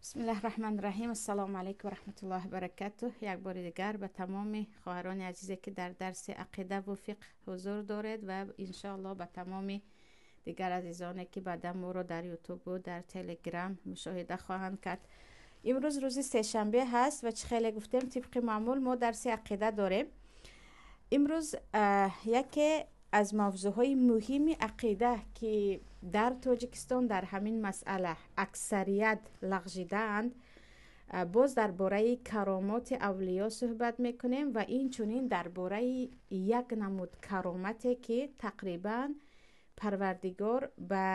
Бисмиллаҳи раҳмани раҳим. Ассалому алайкум ва раҳматуллоҳи ва баракатуҳ. Як бори дигар ба тамоми хоҳарони азизе, ки дар дарси ақида ва фиқҳ ҳузур доред, ва иншоаллоҳ ба тамоми дигар азизоне, ки баъдан моро дар ютубу дар телеграм мушоҳида хоҳанд кард. Имрӯз рӯзи сешанбе ҳаст ва чӣ хеле гуфтем, тибқи маъмул мо дарси ақида дорем. Имрӯз яке аз мавзӯъҳои муҳими ақида, ки дар Тоҷикистон дар ҳамин масъала аксарият лағжидаанд, боз дар бораи каромоти авлиё суҳбат мекунем ва инчунин дар бораи як намуд каромате, ки тақрибан Парвардигор ба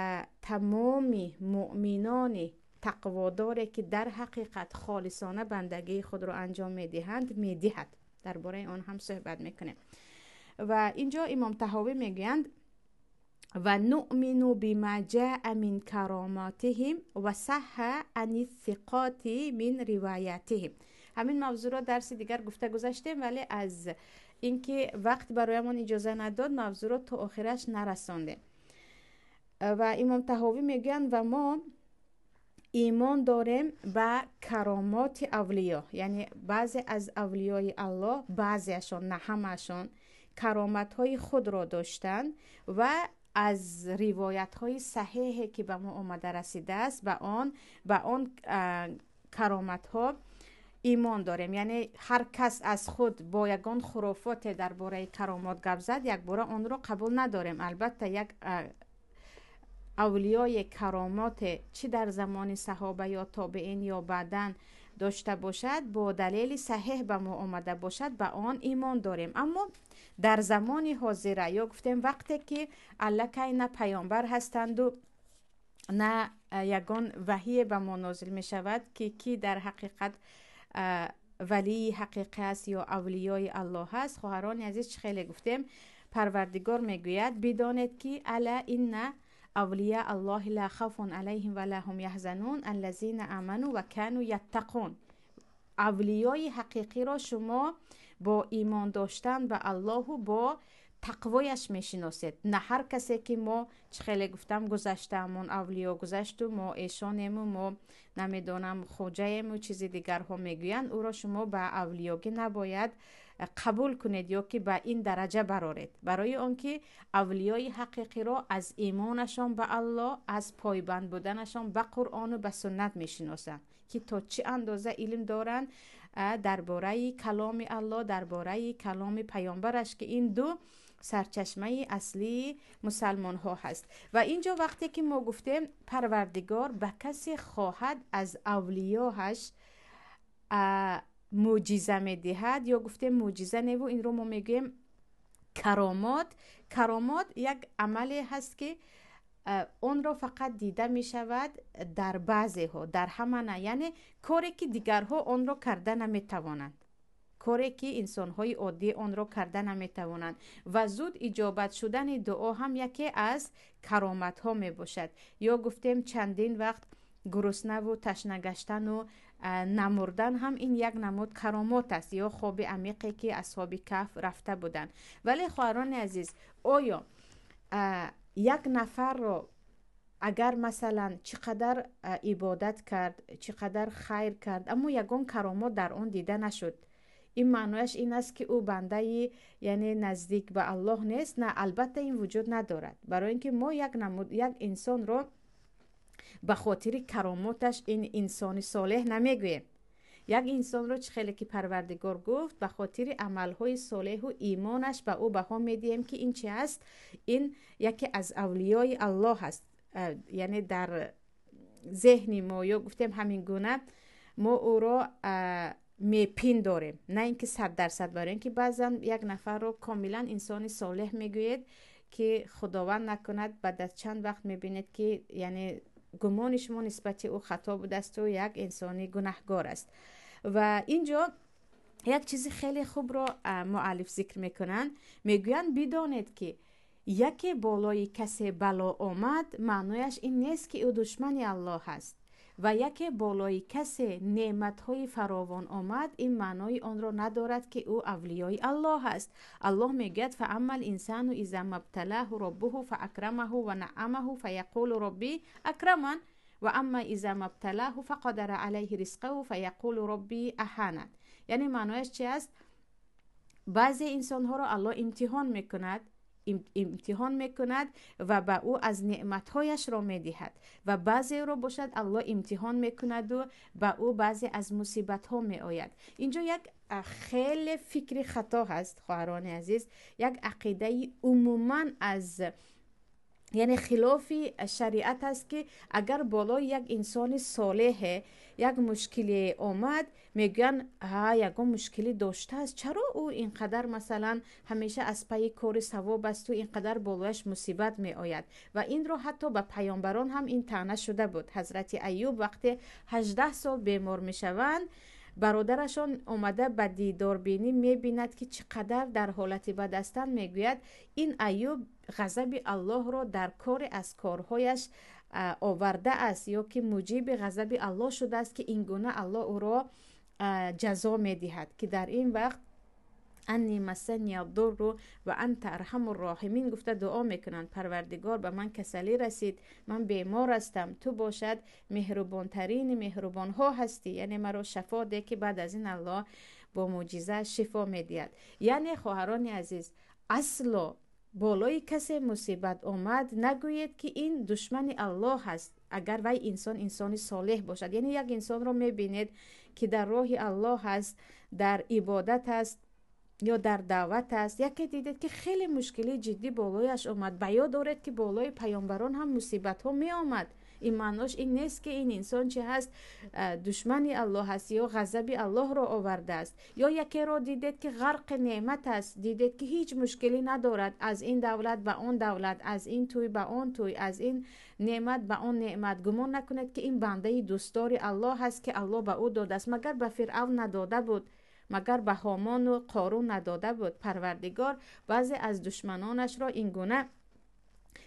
тамоми муъминони тақводоре, ки дар ҳақиқат холисона бандагии худро анҷом медиҳанд, медиҳад. Дар бораи он ҳам суҳбат мекунем. Ва инҷо Имом Таҳовӣ мегӯянд: ва нуъмину бима ҷаа мин кароматиҳим ва саҳҳа ани ссиқоти мин ривоятиҳим. Ҳамин мавзӯъро дарси дигар гуфта гузаштем, вале аз инки вақт бароямон иҷоза надод, мавзӯъро то охираш нарасондем. Ва Имом Таҳовӣ мегӯянд: ва мо имон дорем ба каромоти авлиё, яъне баъзе аз авлиёи Аллоҳ, баъзеашон, на ҳамаашон, кароматҳои худро доштанд ва аз ривоятҳои саҳеҳе, ки ба мо омада расидааст, ба он кароматҳо имон дорем. Яъне ҳар кас аз худ бо ягон хурофоте дар бораи каромот гап зад, якбора онро қабул надорем. Албатта, як авлиёи каромоте, чӣ дар замони саҳоба ё тобеин ё баъдан дошта бошад, бо далели саҳеҳ ба мо омада бошад, ба он имон дорем. Аммо дар замони ҳозира, ё гуфтем, вақте ки аллакай на паёмбар ҳастанду на ягон ваҳие ба мо нозил мешавад, ки кӣ дар ҳақиқат валии ҳақиқӣ аст ё авлиёи Аллоҳ аст. Хоҳарони азиз, чӣ хеле гуфтем, Парвардигор мегӯяд: бидонед, ки ألا إن أولياء الله لا خوف عليهم ولا هم يحزنون الذين آمنوا وكانوا يتقون. Авлиёи ҳақиқиро шумо бо имон доштан ба Аллоҳу бо тақвояш мешиносед. На ҳар касе, ки мо, чӣ хеле гуфтам, гузаштаамон авлиё гузашту мо эшонему, мо намедонам хоҷаему, чизи дигарҳо мегӯянд, ӯро шумо ба авлиёгӣ набояд қабул кунед ё ки ба ин дараҷа бароред. Барои он ки авлиёи ҳақиқиро аз имонашон ба Аллоҳ, аз пойбанд буданашон ба Қуръону ба суннат мешиносанд, ки то чӣ андоза илм доранд дар бораи каломи Аллоҳ, дар бораи каломи паёмбараш, ки ин ду сарчашмаи аслии мусалмонҳо ҳаст. Ва ин ҷо вақте ки мо гуфтем, Парвардигор ба касе хоҳад аз авлиёҳаш мӯъҷиза медиҳад, ё гуфтем, мӯъҷиза неву инро мо мегӯем каромот. Каромот як амале ҳаст, ки онро фақат дида мешавад дар баъзеҳо, дар ҳама на. Яъне коре, ки дигарҳо онро карда наметавонанд, коре, ки инсонҳои оддӣ онро карда наметавонанд. Ва зуд иҷобат шудани дуо ҳам яке аз кароматҳо мебошад. Ё гуфтем, чандин вақт гуруснаву ташна гаштану намурдан ҳам ин як намуд каромот аст, ё хоби амиқе, ки асҳоби Каҳф рафта буданд. Вале, хоҳарони азиз, оё як нафарро агар, масалан, чӣ қадар ибодат кард, чӣ қадар хайр кард, аммо ягон каромот дар он дида нашуд, ин маънояш ин аст, ки ӯ бандаи, яъне наздик ба Аллоҳ нест? На, албатта, ин вуҷуд надорад. Барои ин ки мо як намуд, як инсонро ба хотири каромоташ ин инсони солеҳ намегӯем. Як инсонро, чӣ хеле ки Парвардигор гуфт, ба хотири амалҳои солеҳу имонаш ба ӯ баҳо медиҳем, ки ин чи аст? Ин яке аз авлиёи Аллоҳ аст. Яъне дар зеҳни мо, ё гуфтем, ҳамин гуна мо ӯро мепиндорем, на ин ки 100%. Барои ин ки баъзан як нафарро комилан инсони солеҳ мегӯед, ки Худованд накунад, баъд аз чанд вақт мебинед, ки яъне гумони шумо нисбати ӯ хато будасту як инсони гунаҳгор аст. Ва ин ҷо як чизи хеле хубро муаллиф зикр мекунанд. Мегӯянд: бидонед, ки яке болои касе бало омад, маънояш ин нест, ки ӯ душмани Аллоҳ аст, ва яке болои касе неъматҳои фаровон омад, ин маънои онро надорад, ки ӯ авлиёи Аллоҳ аст. Аллоҳ мегӯяд: فأما الإنسان إذا ما ابتلاه ربه فأكرمه ونعمه فيقول ربي أكرمن. وأما إذا ما ابتلاه فقدر علیه رزقه فیقول ربی اهانن. یعنی معنایش چی است؟ بعضی انسانها را الله امتحان میکند و به او از نعمتهایش را میدهد و بعضی را باشد الله امتحان میکند و به او بعضی از مصیبت ها میآید. اینجا یک خیلی فکری خطا هست خواهران عزیز، یک عقیده عموما از یعنی خلاف شریعت است که اگر بالای یک انسان صالح یک مشکلی آمد میگن ها یگان مشکلی داشته است، چرا او اینقدر مثلا همیشه از پی کار ثواب است و اینقدر بالایش مصیبت می آید. و این رو حتی به پیامبران هم این طعنه شده بود. حضرت ایوب وقتی 18 سال بیمار میشوند، برادرشان آمده به دیداربینی میبیند که چقدر در حالت بد هستند، میگوید این ایوب غضب الله را در کار از کارهایش آورده است یا که موجب غضب الله شده است که اینگونه الله او را جزا میدهد، که در این وقت انی مسنی الضر و انت ارحم الراحمین گفته دعا میکنند، پروردگار به من کسلی رسید، من بیمار هستم، تو باشد مهربانترین مهربان ها هستی، یعنی مرا شفا ده، که بعد از این الله با معجزه شفا میدهد. یعنی خواهران عزیز، اصلا بالای کسی مصیبت آمد نگویید که این دشمن الله هست، اگر وی انسان انسان صالح باشد. یعنی یک انسان را میبینید که در راه الله هست، در عبادت است یا در دعوت است، یکی دیدید که خیلی مشکلی جدی بالایش آمد، به یاد دارید که بالای پیامبران هم مصیبت ها می آمد. این معناش این نیست که این انسان چه هست، دشمن الله هست یا غضب الله را آورده است. یا یکی را دیدید که غرق نعمت است، دیدید که هیچ مشکلی ندارد، از این دولت به آن دولت، از این توی به آن توی، از این نعمت به آن نعمت، گمان نکنید که این بنده دوستدار الله هست که الله به او داده است. مگر به فرعون نداده بود؟ مگر به هامان و قارون نداده بود؟ پروردگار بعضی از دشمنانش را اینگونه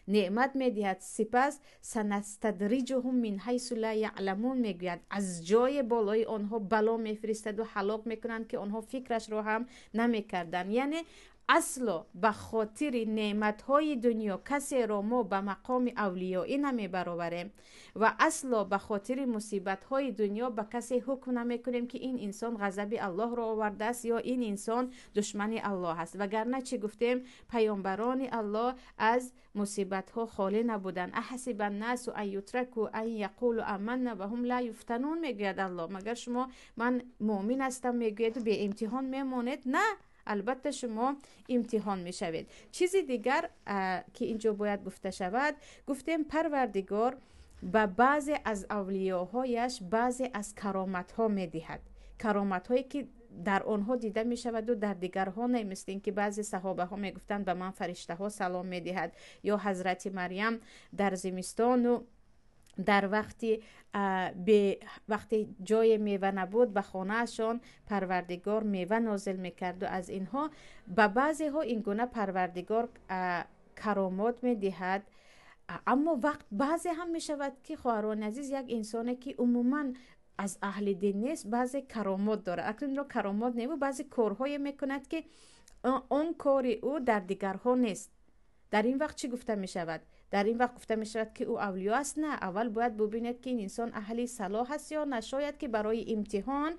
نعمت میدهد. سپس سنستدرجهم من حیث لا یعلمون میگوید، از جای بالای آنها بلا میفرستد و هلاک میکنند که آنها فکرش را هم نمیکردند. یعنی اصلا به خاطر نعمتهای دنیا کسی را ما به مقام اولیایی نمیبرآوریم و اصلا به خاطر مصیبتهای دنیا به کسی حکم نمیکنیم که این انسان غضب الله را آورده است یا این انسان دشمن الله است. وگرنه چی گفتیم؟ پیامبران الله از مصیبتها خالی نبودند. احسب الناس ان یترکوا ان یقولوا آمنا و هم لا یفتنون میگوید الله. مگر شما من مؤمن هستم میگوید و به امتحان میمانید؟ نه، البته شما امتحان می شوید. چیز دیگر که اینجا باید گفته شود، گفتیم پروردگار به بعضی از اولیاهایش بعضی از کرامت ها می دهد، کرامت هایی که در آنها دیده می شود و در دیگرها نه. مثل اینکه بعضی صحابه ها می گفتند به من فرشته ها سلام می دهد، یا حضرت مریم در زمستان و در وقتی جای میوه نبود به خانه‌شان پروردگار میوه نازل میکرد و از اینها به بعضی ها اینگونه پروردگار کرامات میدهد. اما وقت بعضی هم میشود که خواهران عزیز، یک انسانی که عموما از اهل دین نیست بعضی کرامات داره، اکنون را کرامات نه، بعضی کارهای میکند که آن کار او در دیگرها نیست. در این وقت چی گفته میشود؟ در این وقت گفته می شود که او اولیا است؟ نه، اول باید ببیند که این انسان اهل صلاح است یا نه. شاید که برای امتحان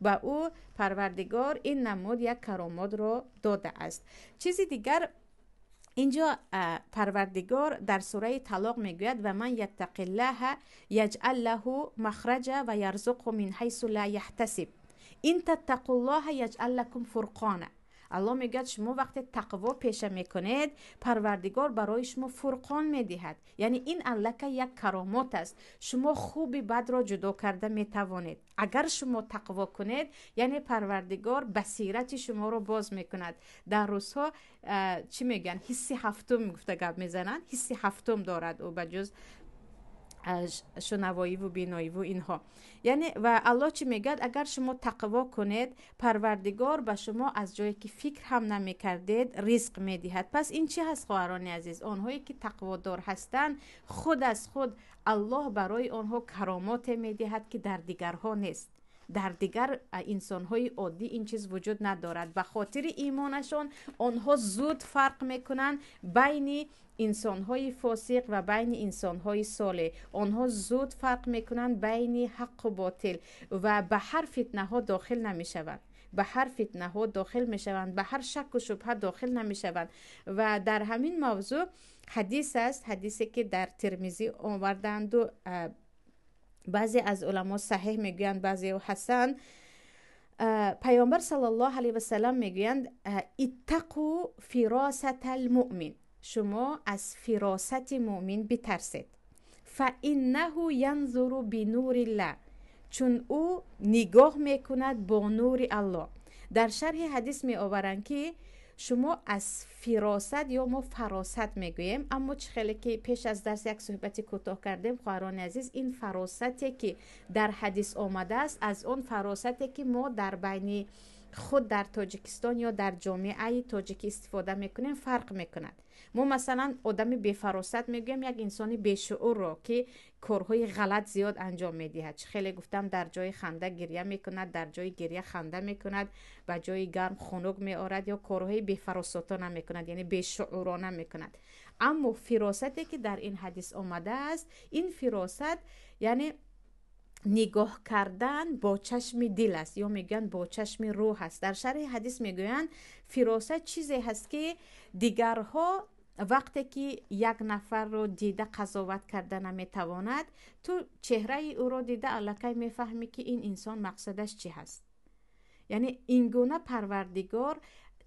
به او پروردگار این نمود یک کرامات را داده است. چیز دیگر اینجا پروردگار در سوره طلاق میگوید و من یتق الله یجعل له مخرجا و یرزقه من حیث لا یحتسب ان تتقوا الله یجعل لکم فرقانا. الله میگوید شما وقتی تقوا پیشه میکنید پروردگار برای شما فرقان میدهد. یعنی این الکه یک کرامات است، شما خوبی بد را جدا کرده میتوانید. اگر شما تقوا کنید یعنی پروردگار بصیرت شما را باز میکند. در روزها چی میگن؟ حس هفتم گفته گپ میزنن، حس هفتم دارد او بجز شنوایی و بینایی و اینها. یعنی و الله چی میگه؟ اگر شما تقوا کنید پروردگار به شما از جایی که فکر هم نمیکردید رزق میدهد. پس این چی هست خواهران عزیز؟ آنهایی که تقوادار هستند خود از خود الله برای آنها کرامات میدهد که در دیگرها نیست. Дар дигар инсонҳои оддӣ ин чиз вуҷуд надорад. Ба хотири имонашон онҳо зуд фарқ мекунанд байни инсонҳои фосиқ ва байни инсонҳои солеҳ. Онҳо зуд фарқ мекунанд байни ҳаққу ботил ва ба ҳар фитнаҳо дохил намешаванд, ба ҳар фитнаҳо дохил мешаванд, ба ҳар шакку шубҳа дохил намешаванд. Ва дар ҳамин мавзӯъ ҳадис аст, ҳадисе ки дар Тирмизӣ овардаанду баъзе аз уламо саҳеҳ мегӯянд, баъзео ҳасан. Паёмбар саллаллоҳу алайҳи васалам мегӯянд: «Иттақу фиросата алмӯмин», шумо аз фиросати мӯмин битарсед. «Фаиннаҳу янзуру бинуриллаҳ», чун ӯ нигоҳ мекунад бо нури Аллоҳ. Дар шарҳи ҳадис меоваранд, ки шумо аз фиросат ё мо фаросат мегӯем, аммо чӣ хеле ки пеш аз дарс як суҳбати кӯтоҳ кардем, хоҳарони азиз, ин фаросате ки дар ҳадис омадааст, аз он фаросате ки мо дар байни худ дар Тоҷикистон ё дар ҷомеаи тоҷикӣ истифода мекунем, фарқ мекунад. Мо масалан одами бефаросат мегӯем як инсони бешуурро, ки корҳои ғалат зиёд анҷом медиҳад. Чӣ хеле гуфтам, дар ҷои ханда гиря мекунад, дар ҷои гиря ханда мекунад, ба ҷои гарм хунук меорад ё корҳои бефаросатона мекунад, яъне бешуурона мекунад. Аммо фиросате ки дар ин ҳадис омадааст, ин фиросат яъне нигоҳ кардан бо чашми дил аст ё мегӯянд бо чашми рӯҳ аст. Дар шарҳи ҳадис мегӯянд, фиросат чизе ҳаст, ки дигарҳо вақте ки як нафарро дида қазоват карда наметавонад, ту чеҳраи ӯро дида аллакай мефаҳмӣ, ки ин инсон мақсадаш чӣ ҳаст. Яъне ин гуна Парвардигор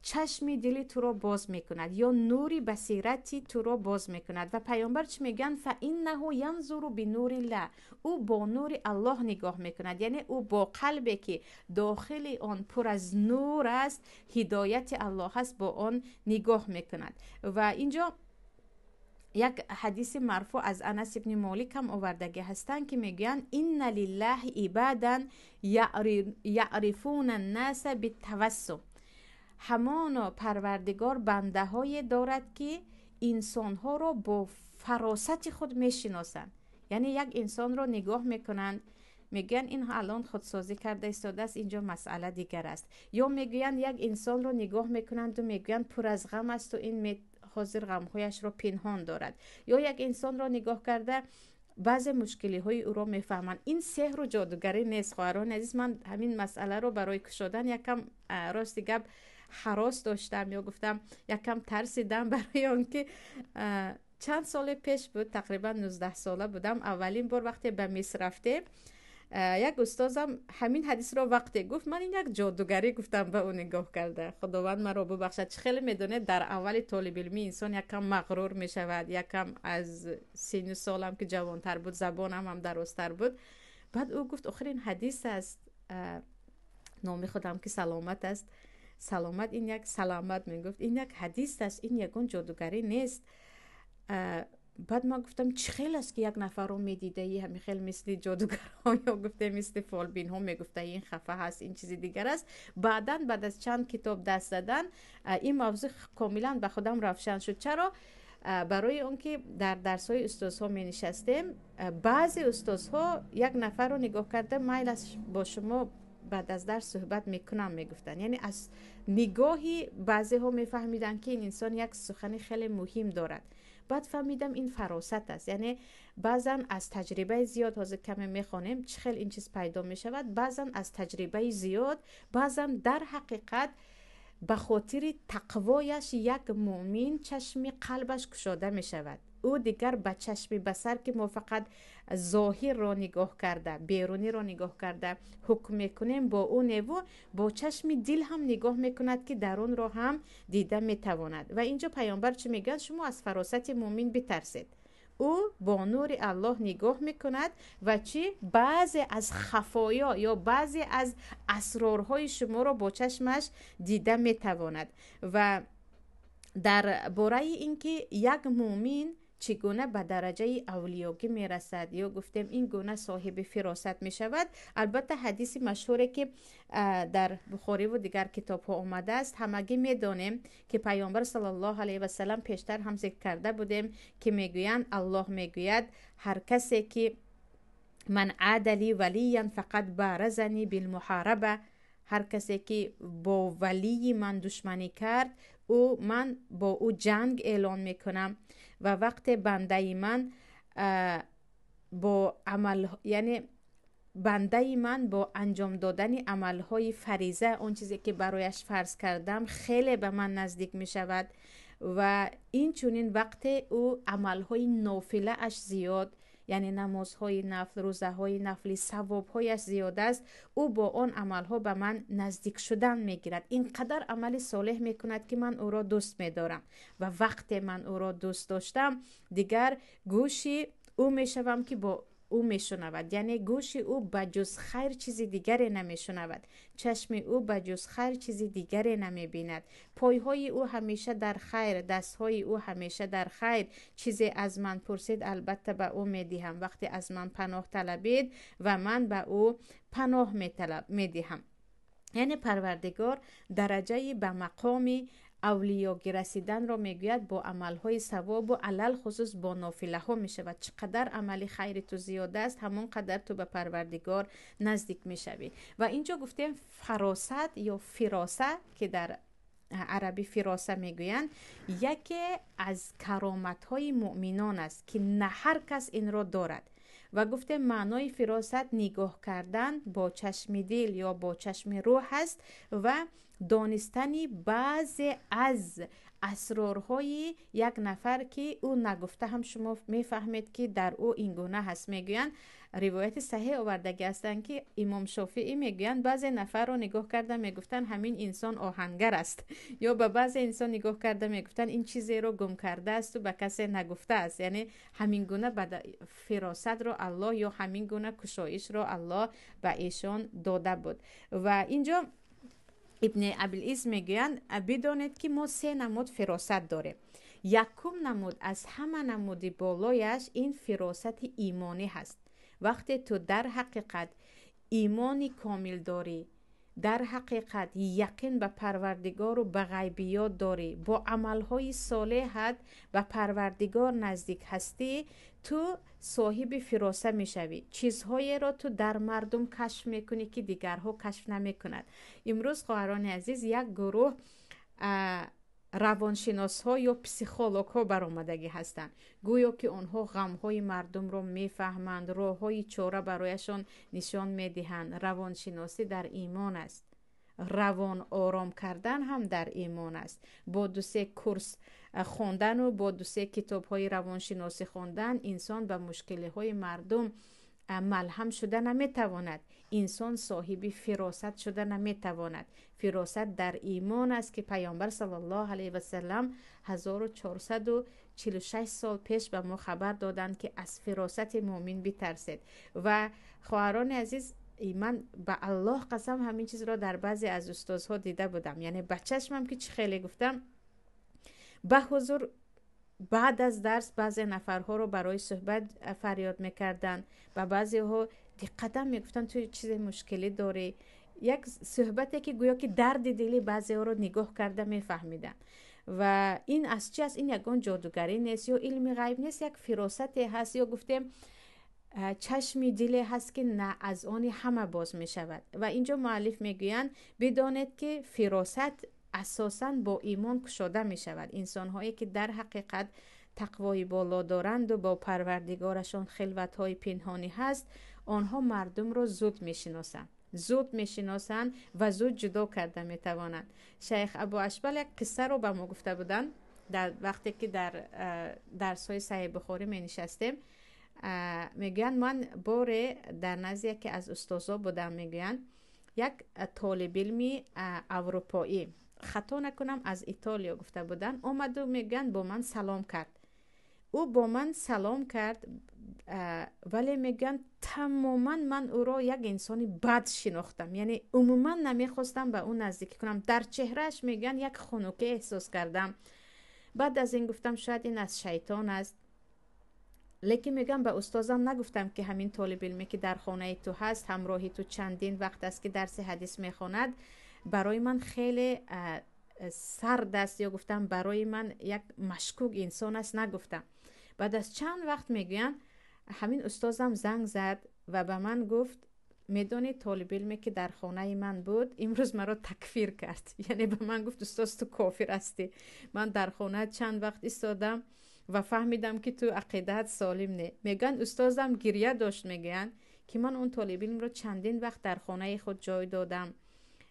чашми дили туро боз мекунад ё нури басирати туро боз мекунад. Ва паёмбар чӣ мегӯянд? «Фаиннаҳу янзуру бинуриллаҳ», ӯ бо нури Аллоҳ нигоҳ мекунад, яъне ӯ бо қалбе ки дохили он пур аз нур аст, ҳидояти Аллоҳ аст, бо он нигоҳ мекунад. Ва инҷо як ҳадиси марфӯъ аз Анас ибни Молик ҳам овардагӣ ҳастанд, ки мегӯянд: «Инна лиллаҳи ибадан яърифуна ннаса биттавассум», ҳамоно Парвардигор бандаҳое дорад, ки инсонҳоро бо фаросати худ мешиносанд. Яъне як инсонро нигоҳ мекунанд, мегӯянд, ин алон худсозӣ карда истодааст, инҷо масъала дигар аст. Ё мегӯянд, як инсонро нигоҳ мекунанду мегӯянд, пур аз ғам асту ин ҳозир ғамҳояшро пинҳон дорад. Ё як инсонро нигоҳ карда, баъзе мушкилиҳои ӯро мефаҳманд. Ин сеҳру ҷодугарӣ нест, хоҳарони азиз. Ман ҳамин масъаларо барои кушодан якам, рости гап, ҳарос доштам ё гуфтам, якам тарсидам, барои он ки чанд соли пеш буд, тақрибан 19 сола будам, аввалин бор вақте ба Миср рафтем, як устозам ҳамин ҳадисро вақте гуфт, ман ин як ҷодугарӣ гуфтам ба ӯ нигоҳ карда. Худованд маро бубахшад. Чӣ хеле медонед, дар аввали толибилмӣ инсон якам мағрур мешавад, якам аз сину солам ки ҷавонтар буд, забонам ҳам дарозтар буд. Баъд ӯ гуфт: «Охир ин ҳадис аст». Номи худам ки Саломат аст, Саломат, ин як Саломат мегуфт, ин як ҳадис аст, ин ягон ҷодугарӣ нест. Баъд ман гуфтам, чӣ хел аст, ки як нафарро медидаи, ҳамин хел мисли ҷодугарҳо ё гуфте мисли фолбинҳо мегуфта, ин хафа ҳаст, ин чизи дигар аст. Баъдан, баъд аз чанд китоб даст задан, ин мавзӯъ комилан ба худам равшан шуд. Чаро? Барои он ки дар дарсҳои устозҳо менишастем, баъзе устозҳо як нафарро нигоҳ карда, майл аст, бо шумо баъд аз дарс суҳбат мекунам, мегуфтанд. Яъне аз нигоҳи баъзеҳо мефаҳмиданд, ки ин инсон як сухани хеле муҳим дорад. Баъд фаҳмидам, ин фаросат аст. Яъне баъзан аз таҷрибаи зиёд, ҳозир каме мехонем, чӣ хел ин чиз пайдо мешавад, баъзан аз таҷрибаи зиёд, баъзан дар ҳақиқат ба хотири тақвояш як муъмин чашми қалбаш кушода мешавад. Ӯ дигар ба чашми басар, ки мо фақат зоҳирро нигоҳ карда, беруниро нигоҳ карда ҳукм мекунем, бо ӯ неву бо чашми дил ҳам нигоҳ мекунад, ки дарунро ҳам дида метавонад. Ва инҷо паёмбар чӣ мегӯяд? Шумо аз фаросати муъмин битарсед, ӯ бо нури Аллоҳ нигоҳ мекунад ва чӣ, баъзе аз хафоё ё баъзе аз асрорҳои шуморо бо чашмаш дида метавонад. Ва дар бораи ин ки як муъмин чӣ гуна ба дараҷаи авлиёгӣ мерасад ё гуфтем, ин гуна соҳиби фиросат мешавад, албатта, ҳадиси машҳуре ки дар Бухориву дигар китобҳо омадааст, ҳамагӣ медонем, ки паёмбар саллаллоҳу алайҳи васалам, пештар ҳам зикр карда будем, ки мегӯянд, Аллоҳ мегӯяд: ҳар касе ки من عاد لی ولیا فقد بارزنی بالمحاربه. هر کسی که با ولی من دشمنی کرد، او من با او جنگ اعلان میکنم. و وقت بنده من با عمل، یعنی بنده من با انجام دادن عملهای فریضه، اون چیزی که برایش فرض کردم، خیلی به من نزدیک می شود. و این چونین وقت او عملهای نافله اش زیاد، یعنی نمازهای نفل، روزه نفلی، ثوابهایش زیاد است، او با آن عملها به من نزدیک شدن میگیرد. اینقدر عمل صالح میکند که من او را دوست میدارم و وقت من او را دوست داشتم، دیگر گوشی او میشوم که با او میشنود، یعنی گوش او به جز خیر چیز دیگری نمیشنود، چشم او به جز خیر چیز دیگری نمیبیند، پایهای او همیشه در خیر، دستهای او همیشه در خیر. چیزی از من پرسید، البته به او میدهم. وقتی از من پناه طلبید و من به او پناه میدهم. یعنی پروردگار درجه به مقام اولیاگی رسیدن را میگوید با عملهای ثواب و علی‌الخصوص با نافله ها می شود. چقدر عمل خیر تو زیاد است، همون قدر تو به پروردگار نزدیک می شوی. و اینجا گفتیم فراست یا فراسه که در عربی فراسه میگویند، یکی از کرامت های مؤمنان است که نه هر کس این را دارد. و گفتیم معنای فراست نگاه کردن با چشم دل یا با چشم روح است و دانستن بعضی از اسرارهای یک نفر که او نگفته هم شما میفهمید که در او این گونه هست. میگویند روایت صحیح آوردگی هستند که امام شافعی میگویند بعضی نفر رو نگاه کرده میگفتن همین انسان آهنگر است، یا به بعضی انسان نگاه کرده میگفتن این چیزی رو گم کرده است و به کسی نگفته است. یعنی همین گونه فراست رو الله یا همین گونه کشایش رو الله به ایشان داده بود. و اینجا ابن ابی‌العز میگویند بدانید که ما سه نمود فراست داریم. یکم نمود از همه نمود بالایش این فراست ایمانی هست. وقتی تو در حقیقت ایمانی کامل داری، در حقیقت یقین به پروردگار و به غیبیات داری، با عملهای صالحت به پروردگار نزدیک هستی، تو صاحب فراسه میشوی. چیزهایی را تو در مردم کشف میکنی که دیگرها کشف نمیکند. امروز خواهران عزیز، یک گروه روانشناس ها یا پسیخولوگ ها برآمدگی هستند، گویا که آنها غم های مردم را میفهمند، راه های چاره برایشان نشان میدهند. روانشناسی در ایمان است، روان آرام کردن هم در ایمان است. با دو سه کورس خواندن و با دو سه کتاب های روانشناسی خواندن انسان به مشکل های مردم ملهم شده نمیتواند. انسان صاحب فراست شده نمیتواند. فراست در ایمان است که پیامبر صلی الله علیه و سلم 1446 سال پیش به ما خبر دادند که از فراست مؤمن بترسید. و خواهران عزیز، من به الله قسم همین چیز را در بعضی از استادها دیده بودم، یعنی به چشمم که چی خیلی گفتم به حضور بعد از درس بعضی نفرها رو برای صحبت فریاد میکردن و بعضی ها دقیقا میگفتن تو چیز مشکلی داری. یک صحبتی که گویا که درد دلی بعضی ها رو نگاه کرده میفهمیدن. و این از چی است؟ این یگان جادوگری نیست یا علم غیب نیست، یک فراستی هست یا گفتیم چشم دل هست که نه از آن همه باز می شود. و اینجا مؤلف میگویند بدانید که فراست اساساً با ایمان کشاده می شود. انسان هایی که در حقیقت تقوای بالا دارند و با پروردگارشان خلوت های پنهانی هست، آنها مردم را زود می شناسند، زود می شناسند و زود جدا کرده می توانند. شیخ ابو اشبل یک قصه رو به ما گفته بودند در وقتی که در درس های صحیح بخاری می نشستیم. میگویند من باره در نزد یکی از استادا بودم، میگویند یک طالب علمی اروپایی، خطا نکنم از ایتالیا گفته بودن، اومد و میگن با من سلام کرد. او با من سلام کرد، ولی میگن تماما من او را یک انسان بد شناختم، یعنی عموما نمیخواستم به او نزدیکی کنم. در چهرهش میگن یک خنوکی احساس کردم. بعد از این گفتم شاید این از شیطان است، لیکن میگم به استادم نگفتم که همین طالب علمی که در خانه تو هست، همراهی تو چندین وقت است که درس حدیث میخواند، برای من خیلی سرد است یا گفتم برای من یک مشکوک انسان است، نگفتم. بعد از چند وقت میگوین همین استادم زنگ زد. Ва ба ман гуфт: «Медонӣ, толибилме, ки дар хонаи ман буд, имрӯз маро такфир кард». Яъне ба ман гуфт: «Устоз, ту кофир ҳастӣ. Ман дар хона чанд вақт истодам ва фаҳмидам, ки ту ақидаат солим не». Мегӯянд, устозам гиря дошт. Мегӯянд, ки ман он толибилмро чандин вақт дар хонаи худ ҷой додам,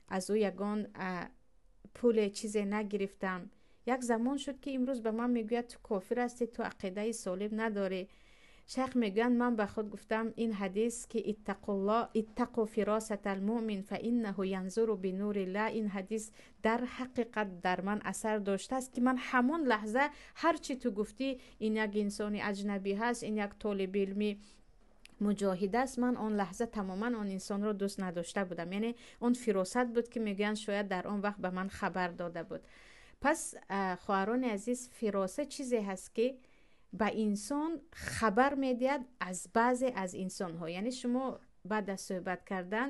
аз ӯ ягон пуле, чизе нагирифтам. Як замон шуд, ки имрӯз ба ман мегӯяд: «Ту кофир ҳастӣ, ту ақидаи солим надорӣ». Шайх мегӯянд, ман ба худ гуфтам: ин ҳадис, ки اتقوا فراسة المؤمن فإنه ينظر بنور الله, ин ҳадис дар ҳақиқат дар ман асар доштааст, ки ман ҳамон лаҳза ҳар чӣ ту гуфтӣ, ин як инсони аҷнабӣ ҳаст, ин як толибилми муҷоҳид аст, ман он лаҳза тамоман он инсонро дӯст надошта будам. Яъне он фиросат буд, ки мегӯянд, шояд дар он вақт ба ман хабар дода буд. Пас, хоҳарони азиз, фироса чизе ҳаст, ки ба инсон хабар медиҳад аз баъзе аз инсонҳо. Яъне шумо баъд аз суҳбат кардан,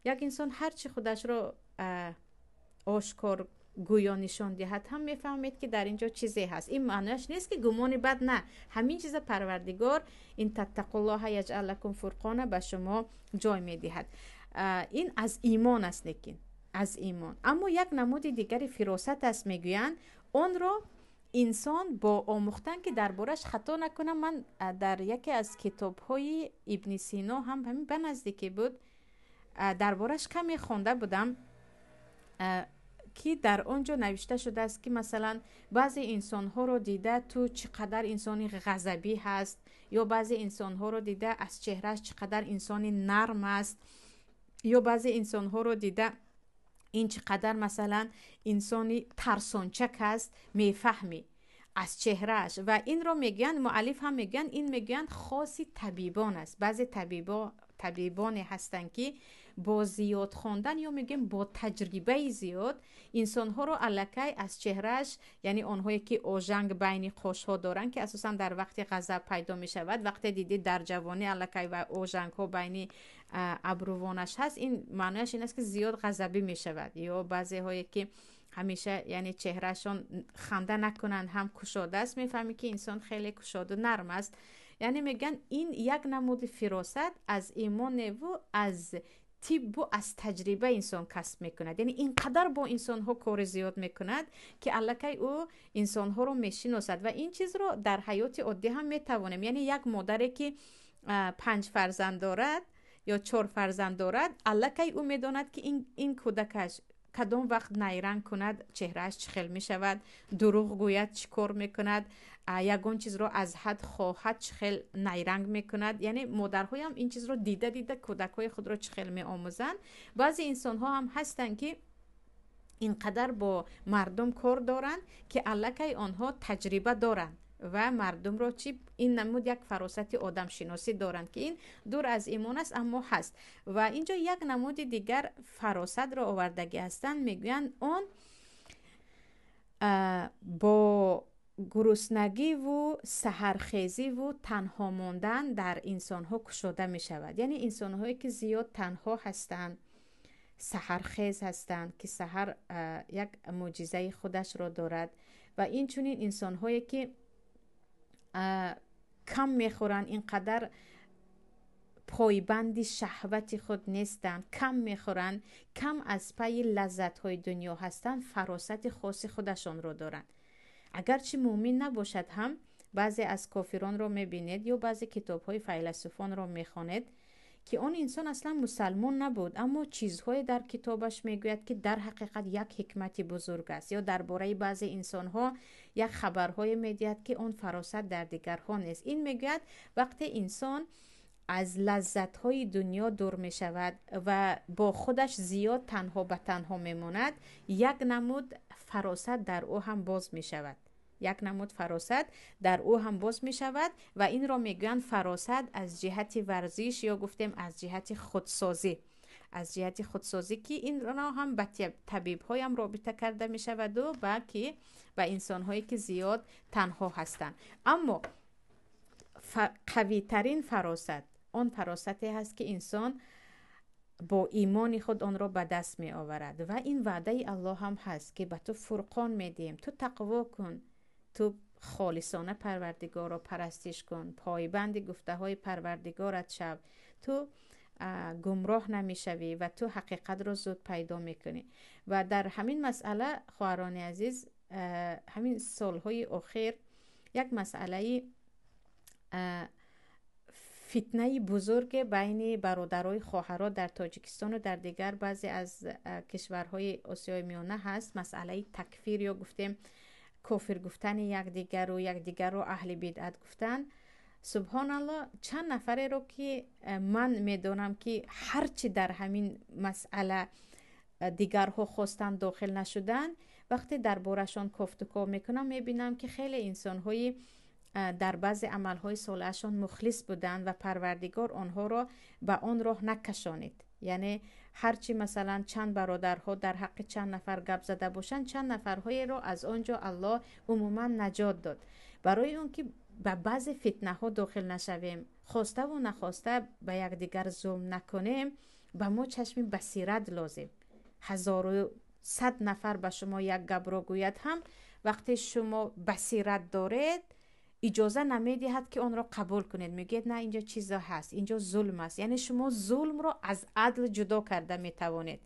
як инсон ҳарчи худашро ошкор гӯё нишон диҳад ҳам, мефаҳмед, ки дар ин ҷо чизе ҳаст. Ин маънояш нест, ки гумони бад, на. Ҳамин чиза Парвардигор إن تتقوا الله يجعل لكم فرقانا ба шумо ҷой медиҳад. Ин аз имон аст, лекин аз имон. Аммо як намуди дигари фиросат аст, мегӯянд, онро инсон бо омӯхтан, ки дар бораш хато накунам, ман дар яке аз китобҳои Ибни Сино ҳам ҳамин ба наздикӣ буд, дар бораш каме хонда будам, ки дар он ҷо навишта шудааст, ки масалан баъзе инсонҳоро дида, ту чӣ қадар инсони ғазабӣ ҳаст, ё баъзе инсонҳоро дида, аз чеҳрааш чӣ қадар инсони нарм аст, ё баъзе инсонҳоро дида, ин чӣ қадар масалан инсони тарсончак аст, мефаҳмӣ аз чеҳрааш. Ва инро мегӯянд, муаллиф ҳам мегӯянд, ин, мегӯянд, хоси табибон аст. Баъзе табибоне ҳастанд, ки бо зиёд хондан ё мегӯем бо таҷрибаи зиёд инсонҳоро аллакай аз чеҳрааш, яъне онҳое, ки ожанг байни қошҳо доранд, ки асосан дар вақти ғазаб пайдо мешавад, вақте дидӣ дар ҷавонӣ аллакай ва ожангҳо байни абрувонаш ҳаст, ин маънояш ин аст, ки зиёд ғазабӣ мешавад. Ё баъзеҳое, ки ҳамеша, яъне чеҳрашон ханда накунанд ҳам кушода аст, мефаҳмӣ, ки инсон хеле кушоду нарм аст. Яъне мегӯянд, ин як намуди фиросат аз имоневу аз тиббу аз таҷриба инсон касб мекунад. Яъне ин қадар бо инсонҳо кори зиёд мекунад, ки аллакай ӯ инсонҳоро мешиносад. Ва ин чизро дар ҳаёти оддӣ ҳам метавонем. Яъне як модаре, ки панҷ фарзанд дорад ё чор фарзанд дорад, аллакай ӯ медонад, ки ин кӯдакаш кадом вақт найранг кунад, чеҳрааш чӣ хел мешавад, дурӯғ гӯяд, чӣ кор мекунад, ягон чизро аз ҳад хоҳад, чӣ хел найранг мекунад. Яъне модарҳоям ин чизро дида дида кӯдакҳои худро чӣ хел меомӯзанд. Баъзе инсонҳо ҳам ҳастанд, ки ин қадар бо мардум кор доранд, ки аллакай онҳо таҷриба доранд ва мардумро чи ин намуд як фаросати одамшиносӣ доранд, ки ин дур аз имон аст, аммо ҳаст. Ва инҷо як намуди дигар фаросатро овардагӣ ҳастанд. Мегӯянд, он бо гуруснагиву саҳархезиву танҳо мондан дар инсонҳо кушода мешавад. Яъне инсонҳое, ки зиёд танҳо ҳастанд, саҳархез ҳастанд, ки саҳар як мӯъҷизаи худашро дорад, ва инчунин инсонҳое, ки кам мехӯранд, ин қадар пойбанди шаҳвати худ нестанд, кам мехӯранд, кам аз пайи лаззатҳои дунё ҳастанд, фаросати хоси худашонро доранд. Агарчи муъмин набошад ҳам, баъзе аз кофиронро мебинед ё баъзе китобҳои файласуфонро мехонед, ки он инсон аслан мусалмон набуд, аммо чизҳое дар китобаш мегӯяд, ки дар ҳақиқат як ҳикмати бузург аст, ё дар бораи баъзе инсонҳо як хабарҳое медиҳад, ки он фаросат дар дигарҳо нест. Ин, мегӯяд, вақте инсон аз лаззатҳои дунё дур мешавад ва бо худаш зиёд танҳо ба танҳо мемонад, як намуд фаросат дар ӯ ҳам боз мешавад, як намуд фаросат дар ӯ ҳам боз мешавад. Ва инро мегӯянд фаросат аз ҷиҳати варзиш ё гуфтем аз ҷиҳати худсозӣ, аз ҷиҳати худсозӣ, ки инро ҳам ба табибҳоям робита карда мешаваду ба ки ба инсонҳое, ки зиёд танҳо ҳастанд. Аммо қавитарин фаросат он фаросате ҳаст, ки инсон бо имони худ онро ба даст меоварад. Ва ин ваъдаи Аллоҳ ҳам ҳаст, ки ба ту фурқон медиҳем, ту тақво кун, ту холисона Парвардигорро парастиш кун, пойбанди гуфтаҳои Парвардигорат шав. Ту гумроҳ намешавӣ ва ту ҳақиқатро зуд пайдо мекунӣ. Ва дар ҳамин масъала, хоҳарони азиз, ҳамин солҳои охир як масъалаи фитнаи бузурге байни бародарои хоҳаро дар Тоҷикистону дар дигар баъзе аз кишварҳои Осиёи Миёна ҳаст. Масъалаи такфир ё гуфтем кофир гуфтани якдигару якдигарро аҳли бидъат гуфтан. Субҳоналло, чанд нафареро ки ман медонам, ки ҳарчи дар ҳамин масъала дигарҳо хостанд, дохил нашуданд, вақте дар борашон кофтуков мекунам, мебинам, ки хеле инсонҳои дар баъзе амалҳои солеҳашон мухлис буданд ва Парвардигор онҳоро ба он роҳ накашонид. Яъне ҳарчи масалан чанд бародарҳо дар ҳаққи чанд нафар гап зада бошанд, чанд нафарҳоеро аз он ҷо Аллоҳ умуман наҷот дод. Барои он ки ба баъзе фитнаҳо дохил нашавем, хоставу нахоста ба якдигар зулм накунем, ба мо чашми басират лозим. 1100 нафар ба шумо як гапро гӯяд ҳам, вақте шумо басират доред, иҷоза намедиҳад, ки онро қабул кунед. Мегӯяд: на, инҷо чизо ҳаст, инҷо зулм аст. Яъне шумо зулмро аз адл ҷудо карда метавонед,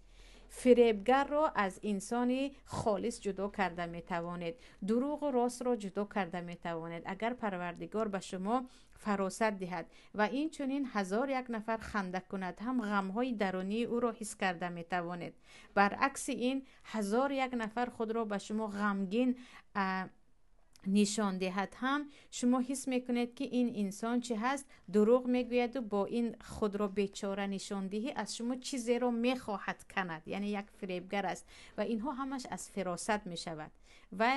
фиребгарро аз инсони холис ҷудо карда метавонед, дурӯғу ростро ҷудо карда метавонед, агар Парвардигор ба шумо фаросат диҳад. Ва инчунин 1001 нафар ханда кунад ҳам, ғамҳои дарунии ӯро ҳис карда метавонед. Баръакси ин, 1001 нафар худро ба шумо ғамгин нишон диҳад ҳам, шумо ҳис мекунед, ки ин инсон чӣ ҳаст, дурӯғ мегӯяду бо ин худро бечора нишондиҳӣ аз шумо чизеро мехоҳад канад, яъне як фиребгар аст. Ва инҳо ҳамаш аз фиросат мешавад. Ва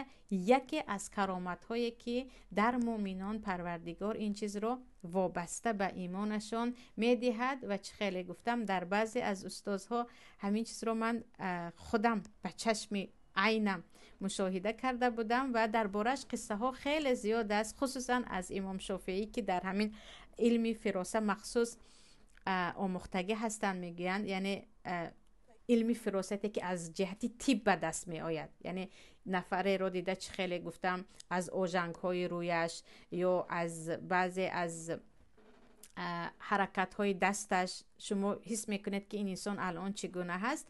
яке аз кароматҳое, ки дар муъминон Парвардигор ин чизро вобаста ба имонашон медиҳад. Ва чӣ хеле гуфтам, дар баъзе аз устозҳо ҳамин чизро ман худам ба чашми айнам мушоҳида карда будам ва дар бораш қиссаҳо хеле зиёд аст, хусусан аз имом Шофеӣ, ки дар ҳамин илми фироса махсус омӯхтагӣ ҳастанд, мегӯянд. Яъне илми фиросате, ки аз ҷиҳати тиб ба даст меояд, яъне нафареро дида, чӣ хеле гуфтам, аз ожангҳои рӯяш ё аз баъзе аз ҳаракатҳои дасташ шумо ҳис мекунед, ки ин инсон алон чӣ гуна ҳаст.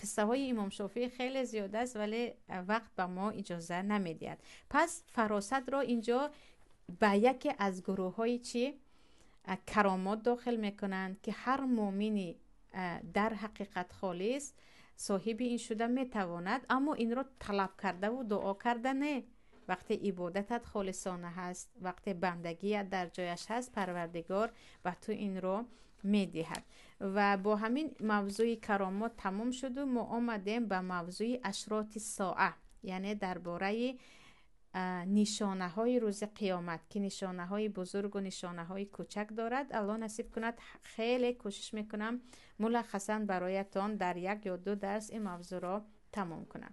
Қиссаҳои имом Шофеӣ хеле зиёд аст, вале вақт ба мо иҷоза намедиҳад. Пас фаросатро инҷо ба яке аз гурӯҳҳои чӣ каромот дохил мекунанд, ки ҳар муъмини дар ҳақиқат холис соҳиби ин шуда метавонад, аммо инро талаб кардаву дуо карда не. Вақте ибодатат холисона ҳаст, вақте бандагият дар ҷояш ҳаст, Парвардигор ба ту инро медиҳад. Ва бо ҳамин мавзӯи каромот тамом шуду мо омадем ба мавзӯи ашроти соа, яъне дар бораи нишонаҳои рӯзи қиёмат, ки нишонаҳои бузургу нишонаҳои кӯчак дорад. Аллоҳ насиб кунад, хеле кӯшиш мекунам мулаххасан бароятон дар як ё ду дарс ин мавзӯъро тамом кунам.